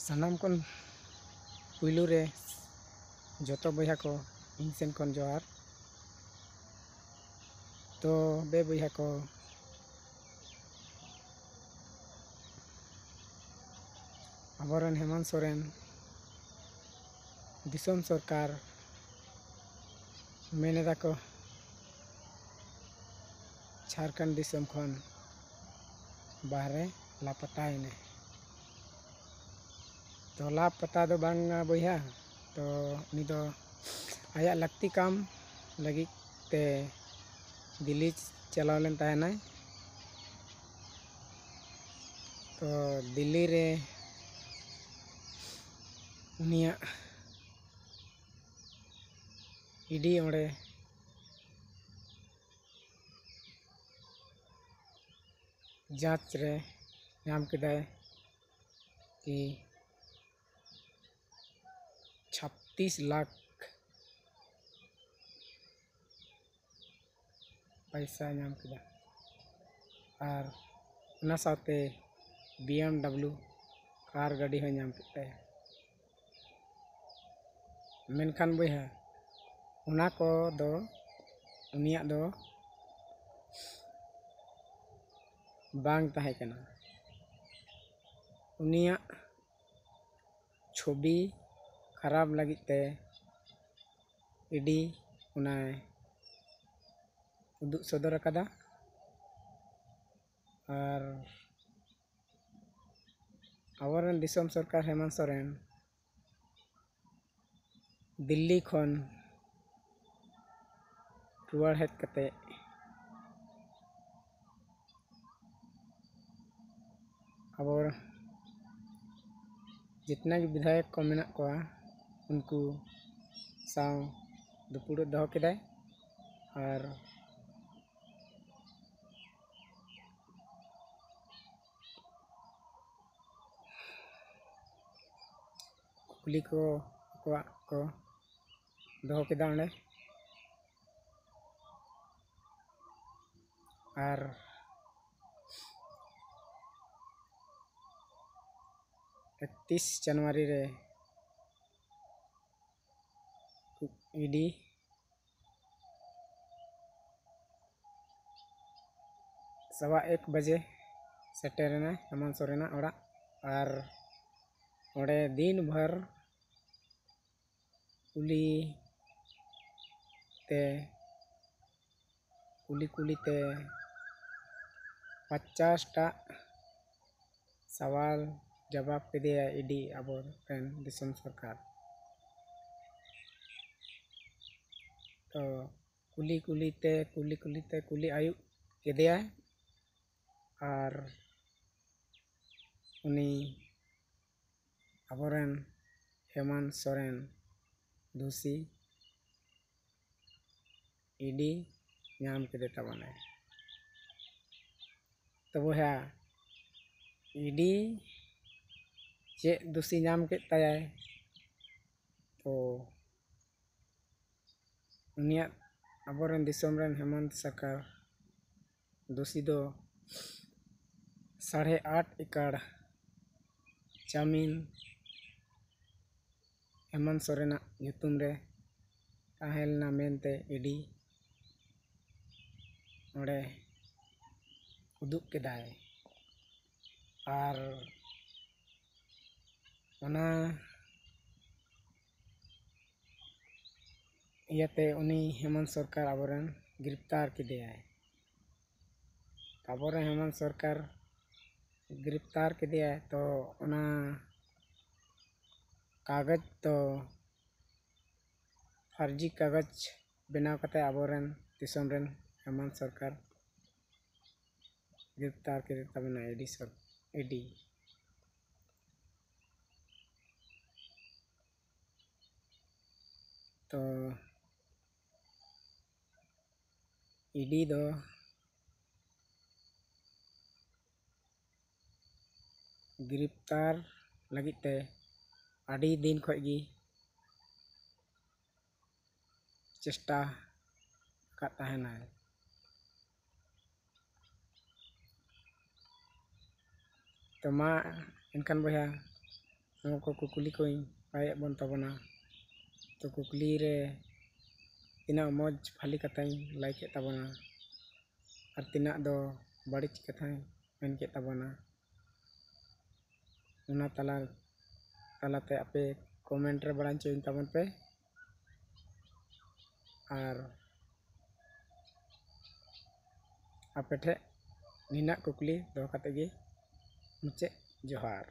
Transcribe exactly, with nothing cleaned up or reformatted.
ᱥᱟᱱᱟᱢ ᱠᱷᱚᱱ ᱯᱩᱭᱞᱩ ᱨᱮ ᱡᱚᱛᱚ ᱵᱚᱭᱦᱟ ᱠᱚ ᱤᱧ ᱥᱮᱱ ᱠᱷᱚᱱ ᱡᱚᱦᱟᱨ᱾ ᱛᱚᱵᱮ ᱵᱚᱭᱦᱟ ᱠᱚ, ᱟᱵᱚᱨᱮᱱ ᱦᱮᱢᱟᱱᱛ ᱥᱚᱨᱮᱱ ᱫᱤᱥᱚᱢ ᱥᱚᱨᱠᱟᱨ ᱢᱮᱱ ᱮᱫᱟ ᱠᱚ ᱡᱷᱟᱲᱠᱷᱚᱸᱰ ᱫᱤᱥᱚᱢ ᱠᱷᱚᱱ ᱵᱟᱦᱨᱮ ᱞᱟᱯᱟᱛᱟᱭᱮᱱᱟᱭ᱾ ᱛᱚ ᱞᱟᱯᱟᱛᱟ ᱫᱚ ᱵᱟᱝᱟ ᱵᱚᱭᱦᱟ, ᱛᱚ ᱩᱱᱤ ᱫᱚ ᱟᱭᱟᱜ ᱞᱟᱹᱠᱛᱤ ᱠᱟᱢ ᱞᱟᱹᱜᱤᱫ ᱛᱮ ᱫᱤᱞᱞᱤ ᱪᱟᱞᱟᱣ ᱞᱮᱱ ᱛᱟᱦᱮᱱᱟᱭ᱾ ᱛᱚ ᱫᱤᱞᱞᱤ ᱨᱮ ᱩᱱᱤᱭᱟᱜ ᱤᱰᱤ ᱚᱸᱰᱮ ᱡᱟᱸᱪ ᱨᱮ ᱧᱟᱢ ᱠᱮᱫᱟᱭ ᱠᱤ ᱪᱷᱟᱵᱵᱤᱥ ᱞᱟᱠᱷ ᱯᱟᱭᱥᱟ ᱧᱟᱢ ᱠᱮᱫᱟ᱾ ᱟᱨ ᱚᱱᱟ ᱥᱟᱶᱛᱮ BMW ᱠᱟᱨ ᱜᱟᱹᱰᱤ ᱦᱚᱸ ᱧᱟᱢ ᱠᱮᱫ ᱛᱟᱭᱟ᱾ ᱢᱮᱱᱠᱷᱟᱱ ᱵᱚᱭᱦᱟ, ᱚᱱᱟ ᱠᱚᱫᱚ ᱩᱱᱤᱭᱟᱜ ᱫᱚ ᱵᱟᱝ ᱛᱟᱦᱮᱸ ᱠᱟᱱᱟ᱾ ᱩᱱᱤᱭᱟᱜ ᱪᱷᱚᱵᱤ ᱠᱷᱟᱨᱟᱯ ᱞᱟᱹᱜᱤᱫ ᱛᱮ ᱤᱰᱤ ᱚᱱᱟᱭ ᱩᱫᱩᱜ ᱥᱚᱫᱚᱨ ᱟᱠᱟᱫᱟ᱾ ᱟᱨ ᱟᱵᱚᱨᱮᱱ ᱫᱤᱥᱚᱢ ᱥᱚᱨᱠᱟᱨ ᱦᱮᱢᱟᱱᱛ ᱥᱚᱨᱮᱱ ᱫᱤᱞᱞᱤ ᱠᱷᱚᱱ ᱨᱩᱣᱟᱹᱲ ᱦᱮᱡ ᱠᱟᱛᱮ ᱟᱵᱚ ᱡᱤᱛᱱᱟ ᱜᱮ ᱵᱤᱫᱷᱟᱭᱚᱠ ᱠᱚ ᱢᱮᱱᱟᱜ ᱠᱚᱣᱟ, ᱩᱱᱠᱩ ᱥᱟᱶ ᱫᱩᱯᱲᱩᱵ ᱫᱚᱦᱚ ᱠᱮᱫᱟᱭ᱾ ᱟᱨ ᱠᱩᱠᱞᱤ ᱠᱚ ᱟᱠᱚᱣᱟᱜ ᱠᱚ ᱫᱚᱦᱚ ᱠᱮᱫᱟ ᱚᱸᱰᱮ᱾ ᱟᱨ ᱮᱠᱛᱤᱥ ᱡᱟᱱᱩᱣᱟᱨᱤ ᱨᱮ ᱤᱰᱤ ᱥᱟᱣᱟ ᱮᱠ ᱵᱟᱡᱮ ᱥᱮᱴᱮᱨᱮᱱᱟ ᱦᱮᱢᱚᱱᱛ ᱥᱚᱨᱮᱱᱟᱜ ᱚᱲᱟᱜ᱾ ᱟᱨ ᱚᱸᱰᱮ ᱫᱤᱱ ᱵᱷᱳᱨ ᱠᱩᱞᱤ ᱛᱮ ᱠᱩᱞᱤ ᱠᱩᱞᱤ ᱛᱮ ᱯᱚᱧᱪᱟᱥ ᱴᱟᱜ ᱥᱟᱣᱟᱞ ᱡᱟᱵᱟᱵ ᱠᱮᱫᱮᱭᱟ ᱤᱰᱤ, ᱟᱵᱚᱨᱮᱱ ᱫᱤᱥᱚᱢ ᱥᱚᱨᱠᱟᱨ᱾ ᱛᱚ ᱠᱩᱞᱤ ᱠᱩᱞᱤ ᱛᱮ ᱠᱩᱞᱤ ᱠᱩᱞᱤ ᱛᱮ ᱠᱩᱞᱤ ᱟᱹᱭᱩᱵ ᱠᱮᱫᱮᱭᱟᱭ᱾ ᱟᱨ ᱩᱱᱤ ᱟᱵᱚᱨᱮᱱ ᱦᱮᱢᱚᱱᱛ ᱥᱚᱨᱮᱱ ᱫᱩᱥᱤ ᱤᱰᱤ ᱧᱟᱢ ᱠᱮᱫᱮ ᱛᱟᱵᱚᱱᱟᱭ᱾ ᱛᱚ ᱵᱚᱭᱦᱟ, ᱤᱰᱤ ᱪᱮᱫ ᱫᱩᱥᱤ ᱧᱟᱢ ᱠᱮᱫ ᱛᱟᱭᱟᱭ? ᱛᱚ ᱩᱱᱤᱭᱟᱜ, ᱟᱵᱚᱨᱮᱱ ᱫᱤᱥᱚᱢ ᱨᱮᱱ ᱦᱮᱢᱚᱱᱛ ᱥᱚᱨᱠᱟᱨ ᱫᱩᱥᱤ ᱫᱚ ᱥᱟᱲᱮ ᱟᱴ ᱮᱠᱟᱲ ᱡᱟᱢᱤᱱ ᱦᱮᱢᱚᱱᱛ ᱥᱚᱨᱮᱱᱟᱜ ᱧᱩᱛᱩᱢ ᱨᱮ ᱛᱟᱦᱮᱸ ᱞᱮᱱᱟ ᱢᱮᱱᱛᱮ ᱤᱰᱤ ᱚᱸᱰᱮ ᱩᱫᱩᱜ ᱠᱮᱫᱟᱭ᱾ ᱟᱨ ᱚᱱᱟ ᱤᱭᱟᱹᱛᱮ ᱩᱱᱤ ᱦᱮᱢᱚᱱᱛ ᱥᱚᱨᱠᱟᱨ ᱟᱵᱚᱨᱮᱱ ᱜᱨᱮᱯᱛᱟᱨ ᱠᱮᱫᱮᱭᱟᱭ᱾ ᱟᱵᱚᱨᱮᱱ ᱦᱮᱢᱚᱱᱛ ᱥᱚᱨᱠᱟᱨ ᱜᱨᱮᱯᱛᱟᱨ ᱠᱮᱫᱮᱭᱟᱭ, ᱛᱚ ᱚᱱᱟ ᱠᱟᱜᱚᱡᱽ ᱫᱚ ᱯᱷᱟᱨᱡᱤ ᱠᱟᱜᱚᱡᱽ ᱵᱮᱱᱟᱣ ᱠᱟᱛᱮ ᱟᱵᱚᱨᱮᱱ ᱫᱤᱥᱚᱢ ᱨᱮᱱ ᱦᱮᱢᱚᱱᱛ ᱥᱚᱨᱠᱟᱨ ᱜᱨᱮᱯᱛᱟᱨ ᱠᱮᱫᱮ ᱛᱟᱵᱚᱱᱟ ᱤᱰᱤ ᱥᱚᱨ-, ᱤᱰᱤ᱾ ᱛᱚ ᱤᱰᱤ ᱫᱚ ᱜᱨᱮᱯᱛᱟᱨ ᱞᱟᱹᱜᱤᱫ ᱛᱮ ᱟᱹᱰᱤ ᱫᱤᱱ ᱠᱷᱚᱱ ᱜᱮ ᱪᱮᱥᱴᱟ ᱟᱠᱟᱫ ᱛᱟᱦᱮᱱᱟᱭ᱾ ᱛᱚ ᱢᱟ ᱮᱱᱠᱷᱟᱱ ᱵᱚᱭᱦᱟ, ᱱᱚᱣᱟ ᱠᱚ ᱠᱩᱠᱞᱤ ᱠᱚᱧ ᱵᱟᱲᱟᱭᱮᱫ ᱵᱚᱱ ᱛᱟᱵᱚᱱᱟ᱾ ᱛᱚ ᱠᱩᱠᱞᱤ ᱨᱮ ᱛᱤᱱᱟᱹᱜ ᱢᱚᱡᱽ ᱵᱷᱟᱞᱤ ᱠᱟᱛᱷᱟᱧ ᱞᱟᱹᱭ ᱠᱮᱫ ᱛᱟᱵᱚᱱᱟ ᱟᱨ ᱛᱤᱱᱟᱹᱜ ᱫᱚ ᱵᱟᱹᱲᱤᱡ ᱠᱟᱛᱷᱟᱧ ᱢᱮᱱ ᱠᱮᱫ ᱛᱟᱵᱚᱱᱟ, ᱚᱱᱟ ᱛᱟᱞᱟ ᱛᱟᱞᱟᱛᱮ ᱟᱯᱮ ᱠᱚᱢᱮᱱᱴ ᱨᱮ ᱵᱟᱲᱟᱭ ᱦᱚᱪᱚᱧ ᱛᱟᱵᱚᱱ ᱯᱮ᱾ ᱟᱨ ᱟᱯᱮ ᱴᱷᱮᱱ ᱱᱤᱱᱟᱹᱜ ᱠᱩᱠᱞᱤ ᱫᱚᱦᱚ ᱠᱟᱛᱮ ᱜᱮ ᱢᱩᱪᱟᱹᱫ᱾ ᱡᱚᱦᱟᱨ᱾